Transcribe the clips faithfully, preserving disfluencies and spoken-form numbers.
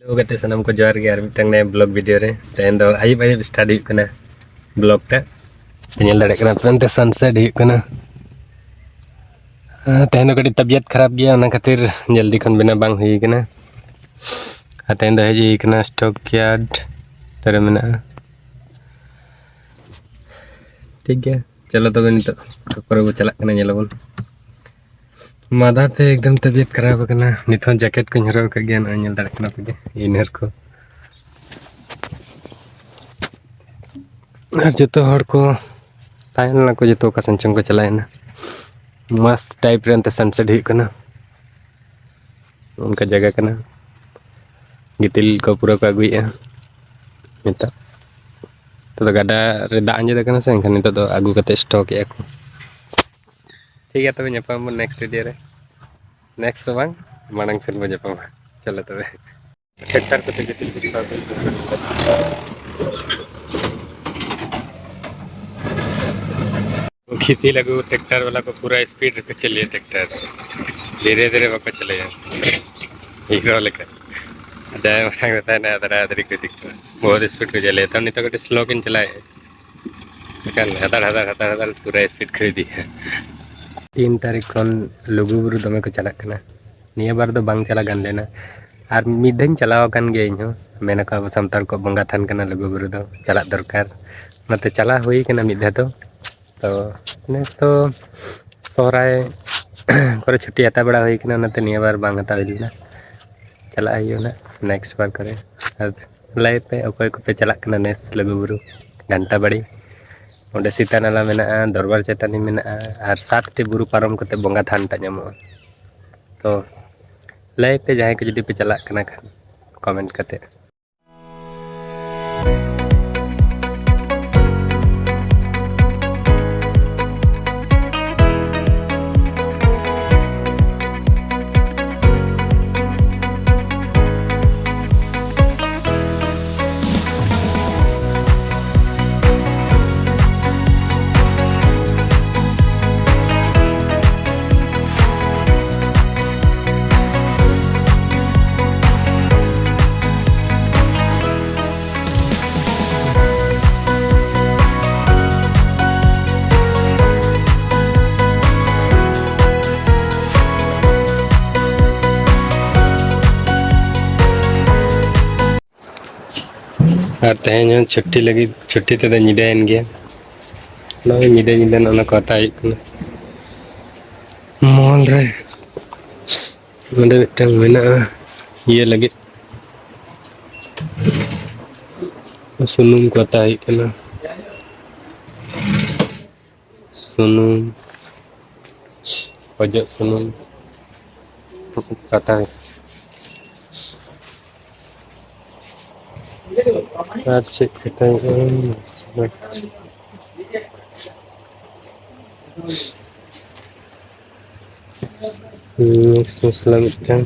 Hello ᱜᱟᱛᱮ ᱥᱟᱱᱟᱢ ᱠᱚ ᱡᱚᱦᱟᱨ ᱜᱮ, ᱟᱨ ᱢᱤᱫᱴᱟᱝ ᱱᱟᱭᱟ ᱵᱞᱚᱜ ᱵᱷᱤᱰᱤᱭᱳ ᱨᱮ᱾ ᱛᱮᱦᱮᱧ ᱫᱚ ᱟᱹᱭᱩᱵ ᱟᱹᱭᱩᱵ ᱥᱴᱟᱨᱴ ᱦᱩᱭᱩᱜ ᱠᱟᱱᱟ ᱵᱞᱚᱜ ᱴᱟᱜ᱾ ᱧᱮᱞ ᱫᱟᱲᱮᱭᱟᱜ ᱠᱟᱱᱟ ᱯᱮ, ᱚᱱᱛᱮ ᱥᱟᱱᱥᱮᱴ ᱦᱩᱭᱩᱜ ᱠᱟᱱᱟ᱾ ᱛᱮᱦᱮᱧ ᱫᱚ ᱠᱟᱹᱴᱤᱡ ᱛᱟᱵᱤᱭᱟᱛ ᱠᱷᱟᱨᱟᱯ ᱜᱮᱭᱟ, ᱚᱱᱟ ᱠᱷᱟᱹᱛᱤᱨ ᱡᱚᱞᱫᱤ ᱠᱷᱚᱱ ᱵᱮᱱᱟᱣ ᱵᱟᱝ ᱦᱩᱭ ᱠᱟᱱᱟ᱾ ᱟᱨ ᱛᱮᱦᱮᱧ ᱫᱚ ᱦᱮᱡ ᱦᱩᱭ ᱠᱟᱱᱟ ᱥᱴᱚᱠ ᱭᱟᱨᱰ, ᱛᱟᱨᱮ ᱢᱮᱱᱟᱜᱼᱟ᱾ ᱴᱷᱤᱠ ᱜᱮᱭᱟ, ᱪᱚᱞᱚ ᱛᱚᱵᱮ ᱱᱤᱛᱚᱜ ᱚᱠᱟ ᱠᱚᱨᱮ ᱵᱚ ᱪᱟᱞᱟᱜ ᱠᱟᱱᱟ, ᱧᱮᱞᱟᱵᱚᱱ᱾ ᱢᱟᱫᱟ ᱛᱮ ᱮᱠᱫᱚᱢ ᱛᱟᱵᱤᱭᱟᱛ ᱠᱷᱟᱨᱟᱯ ᱟᱠᱟᱱᱟ᱾ ᱱᱤᱛ ᱦᱚᱸ ᱡᱮᱠᱮᱴ ᱠᱚᱧ ᱦᱚᱨᱚᱜ ᱟᱠᱟᱫ ᱜᱮᱭᱟ, ᱱᱚᱜᱼᱚᱭ ᱧᱮᱞ ᱫᱟᱲᱮᱭᱟᱜ ᱠᱟᱱᱟ ᱯᱮ ᱡᱮ ᱤᱱᱟᱨ ᱠᱚ᱾ ᱟᱨ ᱡᱚᱛᱚ ᱦᱚᱲ ᱠᱚ ᱛᱟᱦᱮᱸ ᱞᱮᱱᱟ ᱠᱚ, ᱡᱚᱛᱚ ᱚᱠᱟ ᱥᱮᱱ ᱪᱚᱝ ᱠᱚ ᱪᱟᱞᱟᱣᱮᱱᱟ᱾ ᱢᱟᱥ ᱴᱟᱭᱤᱯ ᱨᱮ ᱚᱱᱛᱮ ᱥᱟᱱᱥᱮᱴ ᱦᱩᱭᱩᱜ ᱠᱟᱱᱟ, ᱚᱱᱠᱟ ᱡᱟᱭᱜᱟ ᱠᱟᱱᱟ᱾ ᱜᱤᱛᱤᱞ ᱠᱚ ᱯᱩᱨᱟᱹ ᱠᱚ ᱟᱹᱜᱩᱭᱮᱫᱼᱟ ᱱᱤᱛᱚᱜ᱾ ᱱᱤᱛᱚᱜ ᱫᱚ ᱜᱟᱰᱟ ᱨᱮ ᱫᱟᱜ ᱟᱸᱡᱮᱫ ᱟᱠᱟᱱᱟ ᱥᱮ, ᱮᱱᱠᱷᱟᱱ ᱱᱤᱛᱚᱜ ᱫᱚ ᱟᱹᱜᱩ ᱠᱟᱛᱮ ᱥᱴᱚᱠ ᱮᱫᱼᱟ ᱠᱚ᱾ ᱴᱷᱤᱠ ᱜᱮᱭᱟ, ᱛᱚᱵᱮ ᱧᱟᱯᱟᱢ ᱟᱵᱚᱱ ᱱᱮᱠᱥᱴ ᱵᱷᱤᱰᱤᱭᱳ ᱨᱮ᱾ ᱱᱮᱠᱥᱴ ᱫᱚ ᱵᱟᱝ, ᱢᱟᱲᱟᱝ ᱥᱮᱫ ᱵᱚᱱ ᱧᱟᱯᱟᱢᱟ᱾ ᱪᱚᱞᱚ ᱛᱚᱵᱮ᱾ ᱴᱨᱟᱠᱴᱟᱨ ᱠᱚᱛᱮ ᱜᱤᱛᱤᱞ ᱠᱚ ᱥᱟᱵ ᱦᱩᱭᱩᱜ ᱠᱟᱱᱟ᱾ ᱜᱤᱛᱤᱞ ᱟᱹᱜᱩ ᱴᱨᱟᱠᱴᱟᱨ ᱵᱟᱞᱟ ᱠᱚ ᱯᱩᱨᱟᱹ ᱥᱯᱤᱰ ᱨᱮᱠᱚ ᱪᱟᱹᱞᱩᱭᱟ ᱴᱨᱟᱠᱴᱟᱨ, ᱫᱷᱤᱨᱮ ᱫᱷᱤᱨᱮ ᱵᱟᱠᱚ ᱪᱟᱹᱞᱩᱭᱟ, ᱦᱤᱨᱳ ᱞᱮᱠᱟ᱾ ᱡᱟᱦᱟᱸᱭ ᱢᱟᱲᱟᱝ ᱨᱮ ᱛᱟᱦᱮᱱᱟ, ᱟᱫᱨᱟ ᱟᱫᱨᱤ ᱠᱚ ᱤᱫᱤ ᱠᱚᱣᱟ, ᱵᱚᱦᱩᱛ ᱥᱯᱤᱰ ᱠᱚ ᱪᱟᱹᱞᱩᱭᱟ᱾ ᱛᱚ ᱱᱤᱛᱚᱜ ᱠᱟᱹᱴᱤᱡ ᱥᱞᱳ ᱜᱤᱧ ᱪᱟᱞᱟᱣᱮᱫᱼᱟ᱾ ᱮᱠᱟᱞ ᱦᱟᱫᱟᱲ ᱦᱟᱫᱟᱲ ᱦᱟᱫᱟᱲ ᱦᱟᱫᱟᱲ ᱯᱩᱨᱟᱹ ᱥᱯᱤᱰ ᱠᱚ ᱤᱫᱤᱭᱟ᱾ ᱛᱤᱱ ᱛᱟᱹᱨᱤᱠᱷ ᱠᱷᱚᱱ ᱞᱩᱜᱩᱵᱩᱨᱩ ᱫᱚᱢᱮ ᱠᱚ ᱪᱟᱞᱟᱜ ᱠᱟᱱᱟ᱾ ᱱᱤᱭᱟᱹ ᱵᱟᱨ ᱫᱚ ᱵᱟᱝ ᱪᱟᱞᱟᱣ ᱜᱟᱱ ᱞᱮᱱᱟ᱾ ᱟᱨ ᱢᱤᱫ ᱫᱷᱟᱣᱤᱧ ᱪᱟᱞᱟᱣ ᱟᱠᱟᱱ ᱜᱮᱭᱟ ᱤᱧᱦᱚᱸ᱾ ᱢᱮᱱ ᱟᱠᱚ ᱟᱵᱚ ᱥᱟᱱᱛᱟᱲ ᱠᱚᱣᱟᱜ ᱵᱚᱸᱜᱟ ᱛᱷᱟᱱ ᱠᱟᱱᱟ ᱞᱩᱜᱩᱵᱩᱨᱩ ᱫᱚ, ᱪᱟᱞᱟᱜ ᱫᱚᱨᱠᱟᱨ᱾ ᱚᱱᱟᱛᱮ ᱪᱟᱞᱟᱣ ᱦᱩᱭ ᱠᱟᱱᱟ ᱢᱤᱫ ᱫᱷᱟᱣ ᱫᱚ᱾ ᱛᱚ ᱱᱮᱥ ᱫᱚ ᱥᱚᱦᱨᱟᱭ ᱠᱚᱨᱮ ᱪᱷᱩᱴᱤ ᱦᱟᱛᱟᱣ ᱵᱟᱲᱟ ᱦᱩᱭ ᱠᱟᱱᱟ, ᱚᱱᱟᱛᱮ ᱱᱤᱭᱟᱹ ᱵᱟᱨ ᱵᱟᱝ ᱦᱟᱛᱟᱣ ᱦᱩᱭ ᱞᱮᱱᱟ᱾ ᱪᱟᱞᱟᱜ ᱦᱩᱭᱩᱜᱼᱟ ᱱᱟᱜ ᱱᱮᱠᱥᱴ ᱵᱟᱨ ᱠᱚᱨᱮ᱾ ᱟᱨ ᱞᱟᱹᱭ ᱯᱮ ᱚᱠᱚᱭ ᱠᱚᱯᱮ ᱪᱟᱞᱟᱜ ᱠᱟᱱᱟ ᱱᱮᱥ ᱞᱩᱜᱩᱵᱩᱨᱩ ᱜᱷᱟᱱᱴᱟ ᱵᱟᱲᱤ᱾ ᱚᱸᱰᱮ ᱥᱤᱛᱟ ᱱᱟᱞᱟ ᱢᱮᱱᱟᱜᱼᱟ, ᱫᱚᱨᱵᱟᱨ ᱪᱟᱹᱴᱟᱹᱱᱤ ᱢᱮᱱᱟᱜᱼᱟ, ᱟᱨ ᱥᱟᱛᱴᱤ ᱵᱩᱨᱩ ᱯᱟᱨᱚᱢ ᱠᱟᱛᱮ ᱵᱚᱸᱜᱟ ᱛᱷᱟᱱ ᱴᱟᱜ ᱧᱟᱢᱚᱜᱼᱟ᱾ ᱛᱚ ᱞᱟᱹᱭ ᱯᱮ ᱡᱟᱦᱟᱸᱭ ᱠᱚ ᱡᱩᱫᱤ ᱯᱮ ᱪᱟᱞᱟᱜ ᱠᱟᱱᱟ ᱠᱷᱟᱱ ᱠᱚᱢᱮᱱᱴ ᱠᱟᱛᱮ᱾ ᱟᱨ ᱛᱮᱦᱮᱧ ᱦᱚᱸ ᱪᱷᱩᱴᱤ ᱞᱟᱹᱜᱤᱫ, ᱪᱷᱩᱴᱤ ᱛᱮᱫᱚ ᱧᱤᱫᱟᱹᱭᱮᱱ ᱜᱮᱭᱟ᱾ ᱱᱚᱜᱼᱚᱭ ᱧᱤᱫᱟᱹ ᱧᱤᱫᱟᱹ ᱱᱚᱜᱼᱚ ᱱᱚᱣᱟ ᱠᱚ ᱦᱟᱛᱟᱣ ᱦᱩᱭᱩᱜ ᱠᱟᱱᱟ ᱢᱚᱞ ᱨᱮ᱾ ᱱᱚᱸᱰᱮ ᱢᱤᱫᱴᱟᱝ ᱢᱮᱱᱟᱜᱼᱟ ᱤᱭᱟᱹ ᱞᱟᱹᱜᱤᱫ, ᱥᱩᱱᱩᱢ ᱠᱚ ᱦᱟᱛᱟᱣ ᱦᱩᱭᱩᱜ ᱠᱟᱱᱟ᱾ ᱥᱩᱱᱩᱢ, ᱚᱡᱚᱜ ᱥᱩᱱᱩᱢ, ᱠᱟᱴᱟ᱾ ᱟᱨ ᱪᱮᱫ ᱠᱚ ᱛᱟᱦᱮᱸ ᱠᱟᱱᱟ? ᱢᱤᱠᱥ ᱢᱚᱥᱞᱟ ᱢᱤᱫᱴᱟᱝ᱾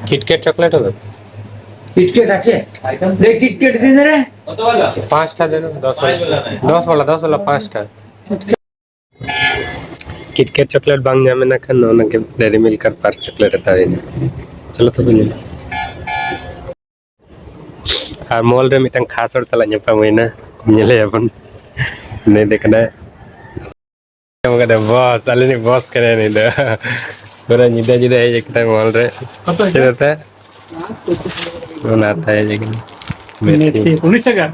কিটক্যাট চকলেট হবে? কিটক্যাট আছে? দে, কিটক্যাট দিন রে। পাঁচটা দিন, দশ ওয়ালা। দশ ওয়ালা, দশ ওয়ালা পাঁচটা। ᱠᱤᱴᱠᱮᱴ ᱪᱚᱠᱞᱮᱴ ᱵᱟᱝ ᱧᱟᱢ ᱮᱱᱟ ᱠᱷᱟᱱ, ᱚᱱᱟ ᱜᱮ ᱰᱮᱨᱤ ᱢᱤᱞᱠ ᱟᱨ ᱯᱟᱨᱠ ᱪᱚᱠᱞᱮᱴ ᱦᱟᱛᱟᱣ ᱦᱩᱭᱱᱟ᱾ ᱪᱚᱞᱚ ᱛᱚᱵᱮ ᱧᱮᱞ᱾ ᱟᱨ ᱢᱚᱞ ᱨᱮ ᱢᱤᱫᱴᱟᱝ ᱠᱷᱟᱥ ᱦᱚᱲ ᱥᱟᱞᱟᱜ ᱧᱟᱯᱟᱢ ᱦᱩᱭᱱᱟ, ᱧᱮᱞᱮᱭᱟᱵᱚᱱ᱾ ᱩᱱᱤ ᱫᱚ ᱠᱟᱱᱟᱭ, ᱧᱟᱢ ᱠᱟᱫᱟ ᱵᱚᱥ, ᱟᱞᱮ ᱨᱤᱱᱤᱡ ᱵᱚᱥ ᱠᱟᱱᱟᱭ ᱩᱱᱤ ᱫᱚ᱾ ᱯᱩᱨᱟᱹ ᱧᱤᱫᱟᱹ ᱧᱤᱫᱟᱹ ᱦᱮᱡ ᱟᱠᱟᱱᱟ ᱢᱚᱞ ᱨᱮ᱾ ᱪᱮᱫ ᱠᱟᱛᱮ? ᱚᱱᱟ ᱛᱟᱭ ᱦᱮᱡ ᱟᱠᱟᱱᱟ᱾ ᱢᱮᱛᱷᱤ᱾ ᱢᱮᱛᱷᱤ, ᱩᱱᱤᱥ ᱴᱟᱠᱟ?